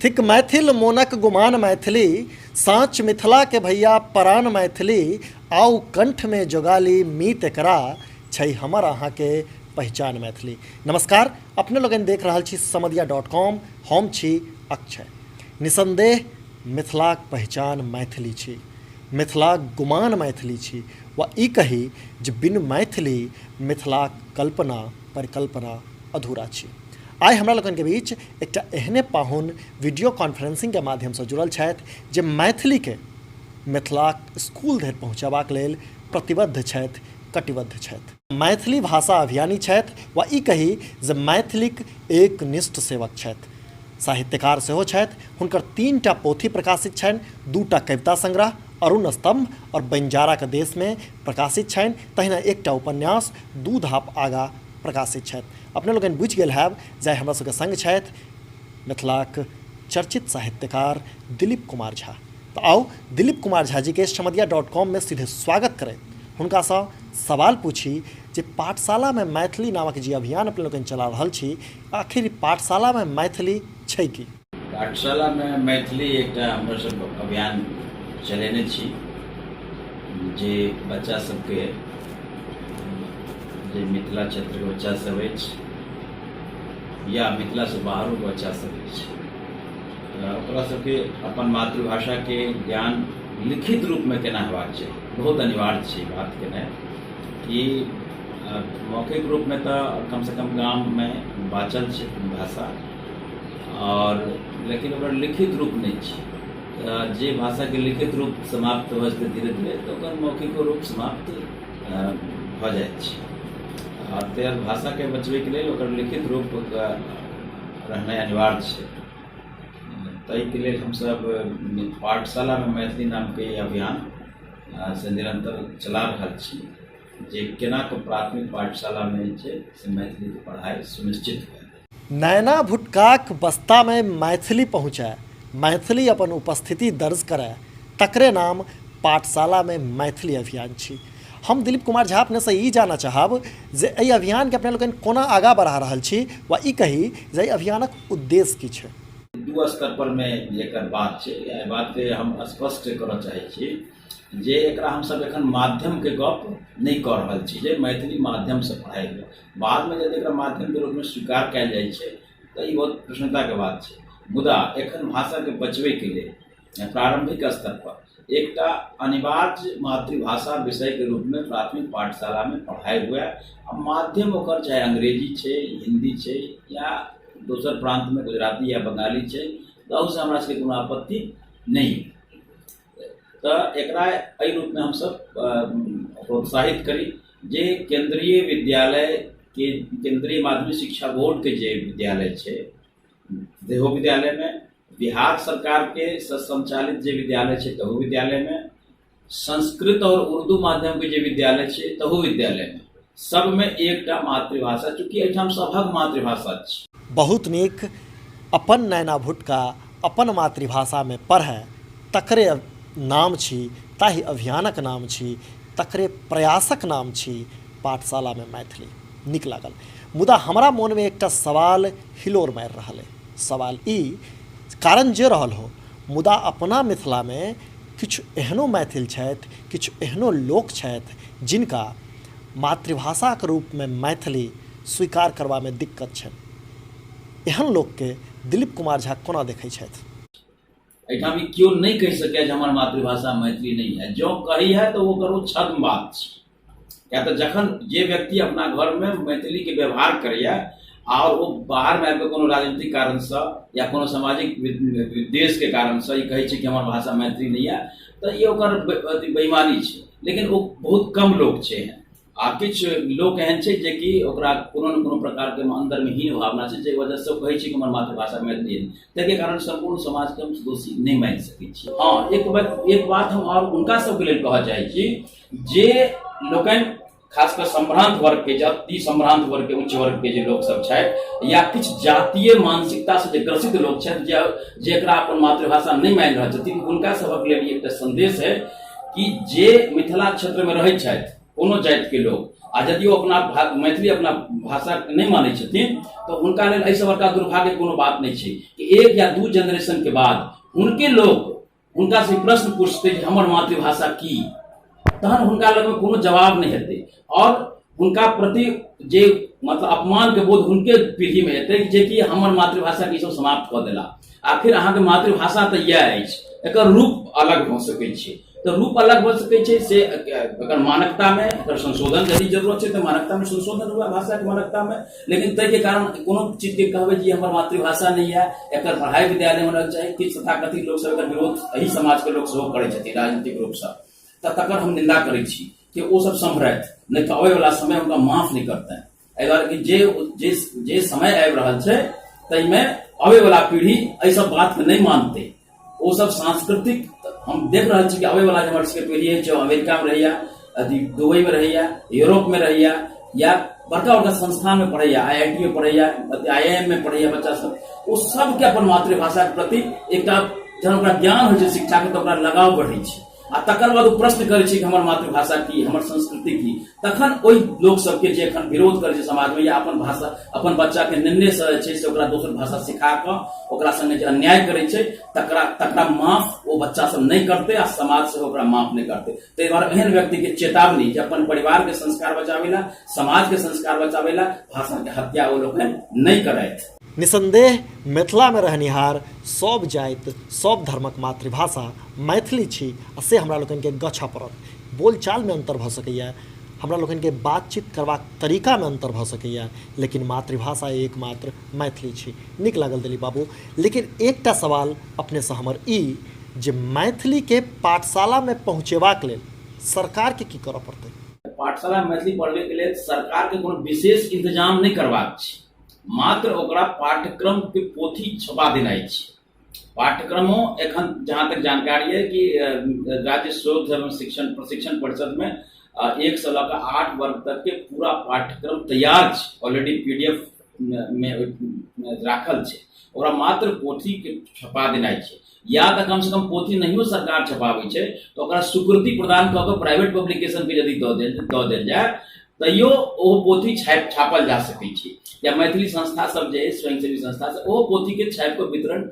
थिक मैथिल मोनक गुमान मैथिली, साँच मिथिला के भैया परान मैथिली, आउ कंठ में जोगाली मीत एकरा, छै हमर अहाँ के पहिचान मैथिली। नमस्कार, अपने लोगन देख रहल छी समदिया डॉट कॉम, हम छी अक्षय। निसंदेह मिथिलाक पहिचान मैथिली छी, मिथिलाक गुमान मैथिली छी, वा ई कही जे बिन मैथिली मिथिलाक कल्पना परिकल्पना अधूरा छी। आइ हमरा लोकनिके बीच एकटा एहने पाहुन वीडियो कॉन्फ्रेंसिंगके माध्यमसँ जुड़ल छथि जे मैथिलीके मिथिलाक स्कूल धरि पहुँचेबाक लेल प्रतिबद्ध छथि, कटिबद्ध छथि। मैथिली भाषा अभियानी छथि वा ई कही जे मैथिलीक एकनिष्ठ सेवक छथि। साहित्यकार सेहो छथि। हुनकर 3टा पोथी प्रकाशित छनि, 2टा कविता संग्रह अरुण स्तम्भ आओर बनिजाराक देशमे प्रकाशित छनि, तहिना एकटा उपन्यास दू धाप आगा प्रकाशित छथि। अपने लोकनि बुझि गेल हैब जे आइ हमरा सबके संग छथि मिथिलाक चर्चित साहित्यकार दिलीप कुमार झा। तऽ आउ दिलीप कुमार झा जीके समदिया डॉट कॉममे सीधे स्वागत करैत हुनकासँ सवाल पूछी जे पाठशालामे मैथिली नामक जे अभियान अपने लोकनि चला रहल छी, आखिर पाठशालामे मैथिली छै की? पाठशालामे मैथिली एकटा हमर सब अभियान चलेने छी जे बच्चा सबके, जे मिथिला क्षेत्रके बच्चा सब अछि या मिथिलासँ बाहरोके बच्चा सब अछि, ओकरा सबके अपन मातृभाषाके ज्ञान लिखित रूपमे केना हेबाक चाही। बहुत अनिवार्य छै बात केनाइ कि मौखिक रूपमे तऽ कमसँ कम गाममे बाँचल छै भाषा आओर लेकिन ओकर लिखित रूप नहि छै। तऽ जे भाषाके लिखित रूप समाप्त भऽ जेतै धीरे धीरे तऽ ओकर मौखिको रूप समाप्त भऽ जाइत छै। आ तेँ भाषाके बचबैके लेल ओकर लिखित रूप रहनाइ अनिवार्य छै। ताहिके लेल हमसभ पाठशालामे मैथिली नामके ई अभियान से निरन्तर चला रहल छी जे केना कऽ प्राथमिक पाठशालामे जे छै से मैथिलीके पढ़ाइ सुनिश्चित हुए। नैना भुटकाक बस्तामे मैथिली पहुँचय, मैथिली अपन उपस्थिति दर्ज करय, तकरे नाम पाठशालामे मैथिली अभियान छी। हम दिलीप कुमार झा अपनेसँ ई जानऽ चाहब जे एहि अभियानके अपने लोकनि कोना आगाँ बढ़ा रहल छी वा ई कही जे एहि अभियानक उद्देश्य की छै? दू स्तर पर मे एकर बात छै। एहि बातके हम स्पष्ट करऽ चाहै छी जे एकरा हमसभ एखन माध्यमके गप नहि कऽ रहल छी जे मैथिली माध्यमसँ पढ़ाइ हुए। बादमे यदि एकरा माध्यमके रूपमे स्वीकार कयल जाइ छै तऽ ई बहुत प्रसन्नताके बात छै। मुदा एखन भाषाके बचबैके लेल प्रारम्भिक स्तर पर एकटा अनिवार्य मातृभाषा विषयके रूपमे प्राथमिक पाठशालामे पढ़ाइ हुए आ माध्यम ओकर चाहे अंग्रेजी छै, हिन्दी छै या दोसर प्रान्तमे गुजराती या बंगाली छै, ताहूसँ हमरा सबके कोनो आपत्ति नहि। तऽ एकरा एहि रूपमे हमसब प्रोत्साहित करी जे केन्द्रीय विद्यालयके, केन्द्रीय माध्यमिक शिक्षा बोर्डके जे विद्यालय छै सेहो विद्यालयमे, बिहार सरकारके संचालित जे विद्यालय छै तहू विद्यालयमे, संस्कृत आओर उर्दू माध्यमके जे विद्यालय छै तहू विद्यालयमे, सबमे एकटा मातृभाषा, चूँकि एहिठाम सभक मातृभाषा छै। बहुत नीक। अपन नैना भुटका अपन मातृभाषामे पढ़य तकरे नाम छी, ताहि अभियानक नाम छी, तकरे प्रयासक नाम छी पाठशालामे मैथिली। नीक लागल। मुदा हमरा मोनमे एकटा सवाल हिलोर मारि रहल अइ। सवाल ई, कारण जे रहल हो, मुदा अपना मिथिलामे किछु एहनो मैथिल छथि, किछु एहनो लोक छथि जिनका मातृभाषाक रूपमे मैथिली स्वीकार करबामे दिक्कत छनि। एहन लोकके दिलीप कुमार झा कोना देखै छथि? एहिठाम ई केओ नहि कहि सकैए जे हमर मातृभाषा मैथिली नहि है। जँ कहै है तऽ ओकर ओ छद्म बात छै। किया तऽ जखन जे व्यक्ति अपना घरमे मैथिलीके व्यवहार करैए आओर ओ बाहरमे आबि कऽ कोनो राजनीतिक कारणसँ या कोनो सामाजिक विद्वेषके कारणसँ ई कहै छै कि हमर भाषा मैथिली नहि यऽ, तऽ ई ओकर अथी बेईमानी छै। लेकिन ओ बहुत कम लोक छै एहन, आ किछु लोक एहन छै जेकि ओकरा कोनो ने कोनो प्रकारके अन्दरमे हीन भावना छै, जाहि वजहसँ ओ कहै छै कि हमर मातृभाषा मैथिली नहि, ताहिके कारण सम्पूर्ण समाजके हम दोषी नहि मानि सकै छी। हँ, एक बात हम आओर हुनका सबके लेल कहऽ चाहै छी जे लोकनि खास कऽ सम्भ्रांत वर्ग के, अति सम्भ्रांत वर्ग के, उच्च वर्ग के जे लोक सब छथि या किछु जातीय मानसिकता से जे ग्रसित लोक छथि, जे एकरा अपन मातृभाषा नहि मानि रहल छथिन, हुनका सबक लेल एकटा संदेश है कि जे मिथिला क्षेत्र में रहै छथि कोनो जाति के लोग आ यदि ओ अपना मैथिली अपना भाषा नहि मानै छथिन तऽ हुनका लेल एहिसँ बड़का दुर्भाग्य कोनो बात नहि छै कि एक या दू जेनरेशन के बाद हुनके लोक हुनका से प्रश्न पूछतै जे हमर मातृभाषा की, तहन हुनका लगमे कोनो जवाब नहि हेतै आओर हुनका प्रति जे मतलब अपमानके बोध हुनके पीढ़ीमे हेतै जेकि हमर मातृभाषाके ईसभ समाप्त कऽ देला। आखिर अहाँके मातृभाषा तऽ इएह अछि, एकर रूप अलग भऽ सकै छै, तऽ रूप अलग भऽ सकै छै से एकर मानकतामे एकर संशोधन यदि जरूरत छै तऽ मानकतामे संशोधन हुए भाषाके मानकतामे, लेकिन ताहिके कारण कोनो चीजके कहबै जे हमर मातृभाषा नहि यऽ, एकर पढ़ाइ विद्यालयमे होना चाही। किछु तथाकथित लोकसभ एकर विरोध एहि समाजके लोक सेहो करै छथिन राजनीतिक रूपसँ, तऽ तकर हम निंदा करै छी कि ओ सब सम्हरथि, नहि तऽ अबैवला समय हुनका माफ नहि करतनि। एहि दुआरे कि जे जे जे समय आबि रहल छै ताहिमे अबैवला पीढ़ी एहि सब बातके नहि मानतै। ओ सब सांस्कृतिक हम देख रहल छी कि अबैवला जे हमर सबके पीढ़ी अछि, ओ अमेरिकामे रहैया, अथी दुबईमे रहैया, यूरोपमे रहैया या बड़का बड़का संस्थानमे पढ़ैया, आई I T मे पढ़ैया, आई I am मे पढ़ैया बच्चा सब, ओ सबके अपन मातृभाषाके प्रति एकटा जहन ओकरा ज्ञान होइ छै शिक्षाके तऽ ओकरा लगाव बढ़ै छै आ तकर बाद ओ प्रश्न करै छै कि हमर मातृभाषा की, हमर संस्कृति की। तखन ओहि लोक सबके जे एखन विरोध करै छै समाजमे या अपन भाषा अपन बच्चाके नेन्नेसँ जे छै से ओकरा दोसर भाषा सिखा कऽ ओकरा सङ्गे जे अन्याय करै छै तकरा तकरा माफ ओ बच्चा सब नहि करतै आ समाज सेहो ओकरा माफ नहि करतै। ताहि दुआरे एहन व्यक्तिके चेतावनी जे अपन परिवारके संस्कार बचाबै ला, समाजके संस्कार बचाबै ला भाषाके हत्या ओ लोकनि नहि करथि। निसंदेह मिथिलामे रहनिहार सभ जाति सभ धर्मक मातृभाषा मैथिली छी आ से हमरा लोकनिके गछऽ पड़त। बोलचालमे अन्तर भऽ सकैए, हमरा लोकनिके बातचीत करबाक तरीकामे अन्तर भऽ सकैए, लेकिन मातृभाषा एकमात्र मैथिली छी। नीक लागल दिलीप बाबू, लेकिन एकटा सवाल अपनेसँ हमर ई जे मैथिलीके पाठशालामे पहुँचेबाक लेल सरकारके की करऽ पड़तै? पाठशालामे मैथिली पढ़बैके लेल सरकारके कोनो विशेष इन्तजाम नहि करबाक छै, मात्र ओकरा पाठ्यक्रम के पोथी छपा देनाइ छै। पाठ्यक्रमो एखन जहाँ तक जानकारी है कि राज्य शोध एवं शिक्षण प्रशिक्षण परिषद में 1 से लऽ कऽ 8 वर्ग तक के पूरा पाठ्यक्रम तैयार छै, ऑलरेडी पीडीएफ में राखल छै, ओकरा मात्र पोथी के छपा देनाइ छै। या तऽ कम से कम पोथी नहियो सरकार छपाबै छै तऽ ओकरा स्वीकृति प्रदान कऽ कऽ प्राइवेट पब्लिकेशन के यदि दऽ देल जाय तैयो ओ पोथी छापल जा सकै छै। या मैथिली संस्था सब जे अछि स्वयंसेवी संस्था सब ओहो पोथी के छापि कऽ वितरण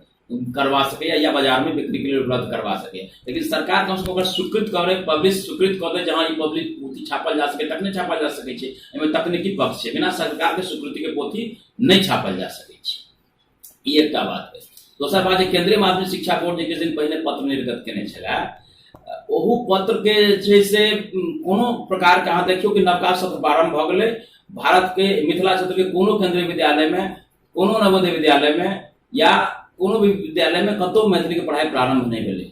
करवा सकैया या बाजार में बिक्री के लिए उपलब्ध करवा सकैया, लेकिन सरकार कम से कम ओकरा स्वीकृत करे, पब्लिश स्वीकृत कऽ दे जहाँ ई पब्लिक पोथी छापल जा सकै तखने छापल जा सकै छै। एहिमे तकनीकी पक्ष छै, बिना सरकार के स्वीकृति के पोथी नहि छापल जा सकै छै। ई एकटा बात अछि। दोसर बात जे केंद्रीय माध्यमिक शिक्षा बोर्ड जे किछु दिन पहिने पत्र निर्गत केने छलै, ओहू पत्र के जे छै से कोनो प्रकार के अहाँ देखियौ कि नवका सत्र प्रारंभ भऽ गेलै, भारत के मिथिला क्षेत्र के कोनो केंद्रीय विद्यालय में, कोनो नवोदय विद्यालय में या कोनो भी विद्यालय में कतौ मैथिली के पढ़ाई प्रारंभ नहि भेलै।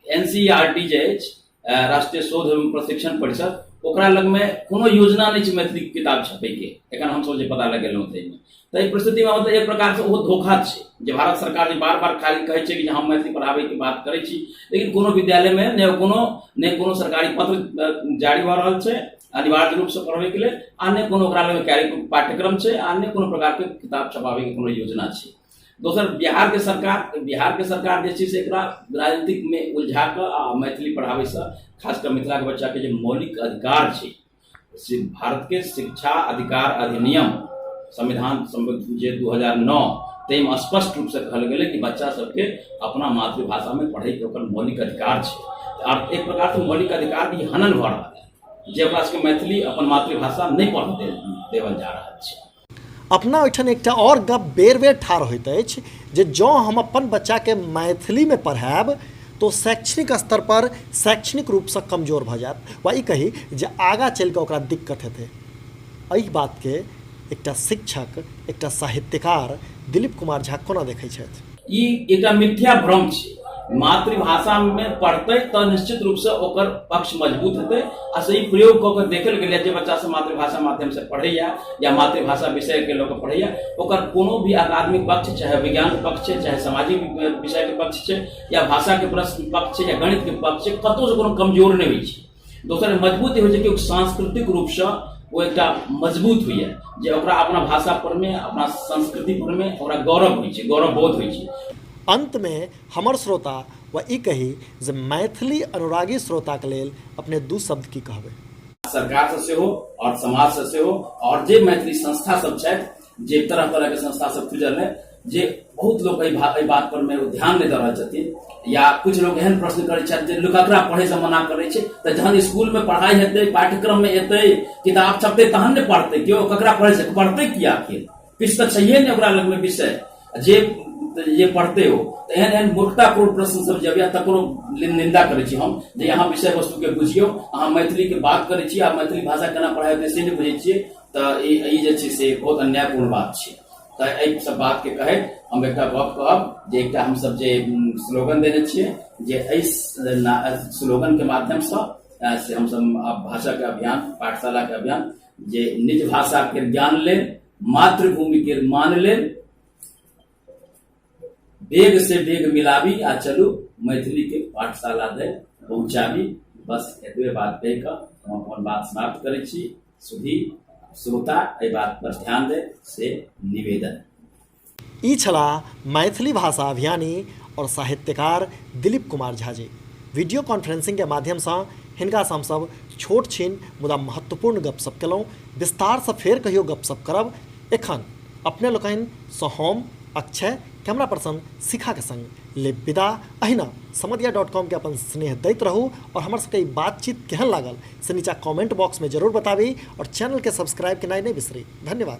एन सी आर टी जे अछि राष्ट्रीय शोध एवं प्रशिक्षण परिषद, ओकरा लगमे कोनो योजना नहि छै मैथिली किताब छपैके, एखन हमसब जे पता लगेलहुँ ताहिमे। तऽ एहि परिस्थितिमे मतलब एक प्रकारसँ ओहो धोखा छै जे भारत सरकार जे बार बार खाली कहै छै कि जे हम मैथिली पढ़ाबैके बात करै छी, लेकिन कोनो विद्यालयमे नहि कोनो सरकारी पत्र जारी भऽ रहल छै अनिवार्य रूपसँ पढ़बैके लेल, आ नहि कोनो ओकरा लगमे पाठ्यक्रम छै, आ नहि कोनो प्रकारके किताब छपाबैके कोनो योजना छै। दोसर बिहारके सरकार जे छै से एकरा राजनीतिकमे उलझा कऽ आ मैथिली पढ़ाबैसँ खास कऽ मिथिलाके बच्चाके जे मौलिक अधिकार छै से भारतके शिक्षा अधिकार अधिनियम संविधान जे 2009 ताहिमे स्पष्ट रूपसँ कहल गेलै कि बच्चा सबके अपना मातृभाषामे पढ़ैके ओकर मौलिक अधिकार छै। आर एक प्रकारसँ मौलिक अधिकारके हनन भऽ रहल है जे ओकरा सबके मैथिली अपन मातृभाषा नहि पढ़ देवल जा रहल छै। अपना ओहिठाम एकटा आओर गप बेर बेर ठाढ़ होइत अछि जे जँ हम अपन बच्चाके मैथिलीमे पढ़ायब तऽ ओ शैक्षणिक स्तरपर शैक्षणिक रूपसँ कमजोर भऽ जायत वा ई कही जे आगाँ चलि कऽ ओकरा दिक्कत हेतै। एहि बातके एकटा शिक्षक, एकटा साहित्यकार दिलीप कुमार झा कोना देखै छथि? ई एकटा मिथ्या भ्रम छै। मातृभाषामे पढ़तै तऽ निश्चित रूपसँ ओकर पक्ष मजबूत हेतै आ से ई प्रयोग कऽ कऽ देखल गेलै जे बच्चा सब मातृभाषा माध्यमसँ पढ़ैया या मातृभाषा विषयके लऽ कऽ पढ़ैया ओकर कोनो भी अकादमिक पक्ष, चाहे विज्ञान पक्ष छै, चाहे सामाजिक विषयके पक्ष छै, या भाषाके प्रश्न पक्ष छै, या गणितके पक्ष छै, कतहुसँ कोनो कमजोर नहि होइ छै। दोसर मजबूत होइ छै कि सांस्कृतिक रूपसँ ओ एकटा मजबूत होइए जे ओकरा अपना भाषा परमे, अपना संस्कृति परमे ओकरा गौरव होइ छै, गौरव बोध होइ छै। अन्तमे हमर श्रोता वा ई कही जे मैथिली अनुरागी श्रोताके लेल अपने दू शब्द की कहबै? सरकारसँ सेहो आओर समाजसँ सेहो आओर जे मैथिली संस्था सब छथि, जे तरह तरहके संस्था सब खुजल है, जे बहुत लोक एहि बात पर मे ध्यान नहि दऽ रहल छथिन, या कुछ लोग एहन प्रश्न करै छथि जे लोक ककरा पढ़ै से मना करै छै, तऽ जहन स्कूल मे पढ़ाई हेतै, पाठ्यक्रम मे एतै, किताब छपतै तहन ने पढ़तै केओ, ककरा पढ़ै से पढ़तै की, आखिर किछु तऽ छैहे नहि ओकरा लगमे विषय जे जे पढ़ते हो। तऽ एहन एहन मूर्खतापूर्ण प्रश्न सब जे अबैया तकरो निंदा करै छी हम, जे अहाँ विषय वस्तु के बुझियौ, अहाँ मैथिली के बात करै छी आ मैथिली भाषा केना पढ़ाइ हेतै से नहि बुझै छियै, तऽ ई जे छै से बहुत अन्यायपूर्ण बात छै। तऽ एहि सब बात के कहैत हम एकटा गप कहब जे एकटा हमसब जे स्लोगन देने छियै, जे एहि स्लोगन के माध्यमसँ से हमसब भाषा के अभियान, पाठशाला के अभियान, जे निज भाषा के ज्ञान लेल, मातृभूमि के मान लेल, वेग से वेग मिलाबी आ चलू मैथिली के पाठशाला धरि पहुँचाबी। बस एतबे बात कहि कऽ हम अपन बात समाप्त करै छी। सुधी श्रोता एहि बात पर ध्यान दे से निवेदन। ई छलाह मैथिली भाषा अभियानी और साहित्यकार दिलीप कुमार झा जी। वीडियो कॉन्फ्रेंसिंग के माध्यमसँ हिनकासँ हमसभ छोट छिन मुदा महत्वपूर्ण गपशप केलहुँ। विस्तारसँ फेर कहियो गपशप करब। एखन अपने लोकनिसँ हम अक्षय, कैमरा पर्सन शिखाके संग लेब विदा। अहिना समदिया डॉट कॉम के अपन स्नेह दैत रहू और हमर सबके ई बातचीत केहन लागल से नीचा कमेंट बॉक्स में जरूर बताबी और चैनल के सब्सक्राइब केनाइ नहि बिसरी। धन्यवाद।